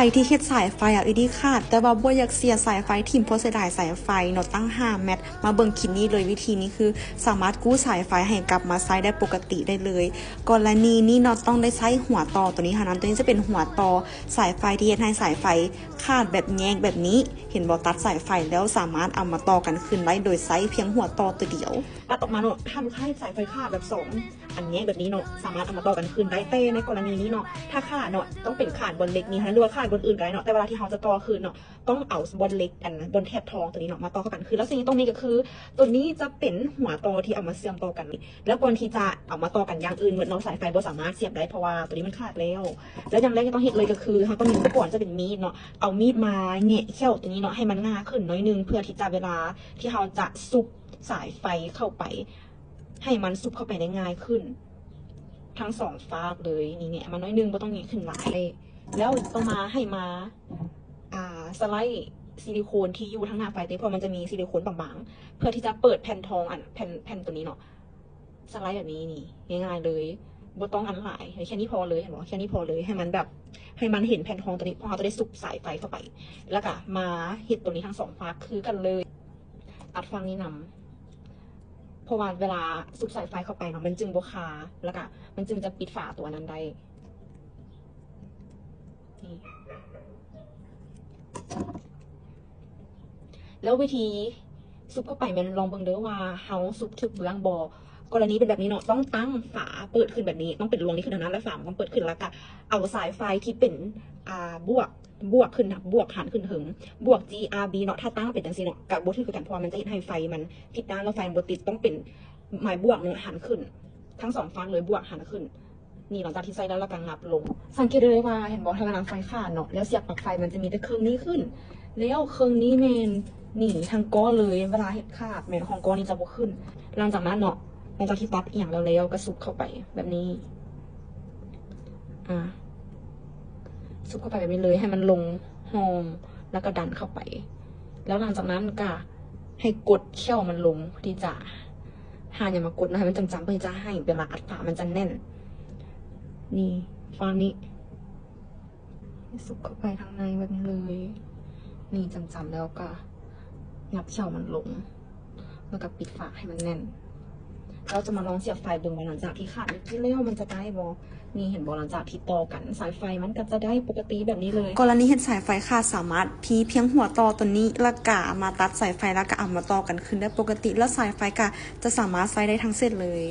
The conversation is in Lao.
ໃຜທີ່ເຮັດສາຍໄຟ ແອລອີດີ ຂາດ ແຕ່ວ່າບໍ່ຢາກເສຍສາຍໄຟຖິ້ມ ເພາະເສຍດາຍສາຍໄຟເນາະ ຕັ້ງຫ້າແມັດ ມາເບິ່ງຄລິບນີ້ເລີຍ. ວິທີນີ້ຄືສາມາດກູ້ສາຍໄຟໃຫ້ກັບມາໃຊ້ໄດ້ປົກກະຕິໄດ້ເລີຍ. ກໍລະນີນີ້ເນາະ ຕ້ອງໄດ້ໃຊ້ຫົວຕໍ່ຕົວນີ້ເທົ່ານັ້ນ. ຕົວນີ້ຈະເປັນຫົວຕໍ່ສາຍໄຟທີ່ເຮັດໃຫ້ສາຍໄຟຂາດແບບແຍກແບບນີ້ ເຫັນບໍ່? ຕັດສາຍໄຟແລ້ວສາມາດເອົາມາຕໍ່ກັນຄືນໄດ້ ໂດຍໃຊ້ພຽງຫົວຕໍ່ຕົວດຽວ. ຕັດອອກມາເນາະ ຖ້າລູກຄ້າສາຍໄຟຂາດແບບສອງອັນແຍກແບບນີ້ເນາະ ສາມາດເອົາມາຕໍ່ກັນຄືນໄດ້. ແຕ່ໃນກໍລະນີນີ້ເນາະ ຖ້າຂາດເນາະ ຕ້ອງເປັນຂາດບ່ອນເຫຼັກນີ້ ຫຼືວ່າຂາດບ່ອນອື່ນກໍໄດ້ເນາະ ແຕ່ເວລາທີ່ເຮົາຈະຕໍ່ຄືນເນາະ ຕ້ອງເອົາບ່ອນເຫຼັກ ອັນບ່ອນແຖບທອງຕົວນີ້ເນາະ ມາຕໍ່ເຂົ້າກັນຄືນ. ແລ້ວສິ່ງທີ່ຕ້ອງມີກໍຄື ຕົວນີ້ຈະເປັນຫົວຕໍ່ທີ່ເອົາມາເຊື່ອມຕໍ່ກັນ. ແລ້ວກ່ອນທີ່ຈະເອົາມາຕໍ່ກັນຢ່າງອື່ນໝົດເນາະ ສາຍໄຟບໍ່ສາມາດສຽບໄດ້ ເພາະວ່າຕົວນີ້ມັນຂາດແລ້ວ. ແລ້ວຢ່າງແລກທີ່ຕ້ອງເຮັດເລີຍກໍຄື ເຮົາຕ້ອງມີອຸປະກອນ ຈະເປັນມີດເນາະ ເອົາມີດມາແຫງະແຂ້ວຕົວນີ້ເນາະ ໃຫ້ມັນຫງາຂຶ້ນໜ້ອຍໜຶ່ງ ເພື່ອທີ່ຈະເວລາທີ່ເຮົາຈະຊຸບສາຍໄຟເຂົ້າໄປ ໃຫ້ມັນຊຸບເຂົ້າໄປໄດ້ງ່າຍຂຶ້ນ ທັງສອງຟາກເລີຍ. ນີ້ແຫງະມາໜ້ອຍໜຶ່ງ ບໍ່ຕ້ອງແຫງະຂຶ້ນຫຼາຍ. ແລ້ວຕໍ່ມາໃຫ້ມາ ອ່າ ສະໄລຊິລິໂຄນທີ່ຢູ່ທາງໜ້າໄຟເດ້ ເພາະມັນຈະມີຊິລິໂຄນບາງໆ ເພື່ອທີ່ຈະເປີດແຜ່ນທອງ ອັນ ແຜ່ນ ແຜ່ນຕົວນີ້ເນາະ ສະໄລແບບນີ້ ນີ້ງ່າຍໆເລີຍ ບໍ່ຕ້ອງອັນຫຼາຍ ແຄ່ນີ້ພໍເລີຍ ເຫັນບໍ່? ແຄ່ນີ້ພໍເລີຍ ໃຫ້ມັນແບບ ໃຫ້ມັນເຫັນແຜ່ນທອງຕົວນີ້ ເພາະເຮົາຈະໄດ້ຊຸບສາຍໄຟເຂົ້າໄປ. ແລ້ວກະມາເຮັດຕົວນີ້ທັງສອງຟາກຄືກັນເລີຍ ຕັດຟາກນີ້ນຳ ເພາະວ່າເວລາຊຸບສາຍໄຟເຂົ້າໄປເນາະ ມັນຈຶ່ງບໍ່ຄາ ແລ້ວກະມັນຈຶ່ງຈະປິດຝາຕົວນັ້ນໄດ້. ນີ້ ແລ້ວວິທີຊຸບເຂົ້າໄປແມ່ນລອງເບິ່ງເດີວ່າເຮົາຊຸບຖືກເບື້ອງບໍ່. ກໍລະນີເປັນແບບນີ້ເນາະ ຕ້ອງຕັ້ງຝາເປີດຂຶ້ນແບບນີ້ ຕ້ອງເປັນລວງນີ້ຂຶ້ນທາງນັ້ນ ແລ້ວຝາມັນຕ້ອງເປີດຂຶ້ນ ແລ້ວກະເອົາສາຍໄຟທີ່ເປັນ ອ່າ ບວກ ບວກຂຶ້ນນະ ບວກຫັນຂຶ້ນເທິງ ບວກ ຈີ ອາ ບີ ເນາະ. ຖ້າຕັ້ງເປັນຈັ່ງຊີ້ເນາະ ກະບໍ່ຖືກຄືກັນ ເພາະວ່າມັນຈະເຮັດໃຫ້ໄຟມັນຜິດດ້ານ ແລ້ວໄຟມັນບໍ່ຕິດ. ຕ້ອງເປັນໄມ້ບວກເນາະ ຫັນຂຶ້ນ ທັງສອງຟາກເລີຍ ບວກຫັນຂຶ້ນ. ນີ້ ຫຼັງຈາກທີ່ໃສ່ແລ້ວ ແລ້ວກໍຫຍັບລົງ ສັງເກດໄດ້ເລີຍວ່າ ເຫັນບໍ່ ຖ້າກຳລັງໄຟຂາດເນາະ ແລ້ວສຽບປລັກໄຟ ມັນຈະມີແຕ່ເຄິ່ງນີ້ຂຶ້ນ ແລ້ວເຄິ່ງນີ້ແມ່ນ ນີ້ ທັງກ້ອນເລີຍ. ເວລາເຮັດຂາດແມ່ນຂອງກ້ອນນີ້ຈະບໍ່ຂຶ້ນ. ຫຼັງຈາກນັ້ນເນາະ ຫຼັງຈາກທີ່ຕັດອີ່ຫຍັງແລ້ວ ແລ້ວກໍຊຸບເຂົ້າໄປແບບນີ້ ອ່າ ຊຸບເຂົ້າໄປແບບນີ້ເລີຍ ໃຫ້ມັນລົງຮ່ອງ ແລ້ວກໍດັນເຂົ້າໄປ. ແລ້ວຫຼັງຈາກນັ້ນກໍໃຫ້ກົດແຂ້ວມັນລົງ ເພື່ອທີ່ຈະ ຫາຫຍັງມາກົດນະ ໃຫ້ມັນຈ້ຳໆ ເພື່ອທີ່ຈະໃຫ້ເວລາອັດຝາມັນຈະແໜ້ນ. ນີ້ ຟາງນີ້ ຊຸບເຂົ້າໄປທາງໃນແບບນີ້ເລີຍ. ນີ້ ຈ້ຳໆ ແລ້ວກໍຫຍັບແຂ້ວມັນລົງ ແລ້ວກໍປິດຝາໃຫ້ມັນແໜ້ນ. ເຮົາຈະມາລອງສຽບໄຟເບິ່ງວ່າ ຫຼັງຈາກທີ່ຂາດເມື່ອກີ້ແລ້ວ ມັນຈະໄດ້ບໍ່? ນີ້ ເຫັນບໍ່? ຫຼັງຈາກທີ່ຕໍ່ກັນ ສາຍໄຟມັນກໍຈະໄດ້ປົກກະຕິແບບນີ້ເລີຍ. ກໍລະນີເຮັດສາຍໄຟຂາດ ສາມາດພີພຽງຫົວຕໍ່ຕົວນີ້ ແລ້ວກະມາຕັດສາຍໄຟ ແລ້ວກະເອົາມາຕໍ່ກັນຄືນໄດ້ປົກກະຕິ ແລ້ວສາຍໄຟກະຈະສາມາດໃຊ້ໄດ້ທັງເສັ້ນເລີຍ.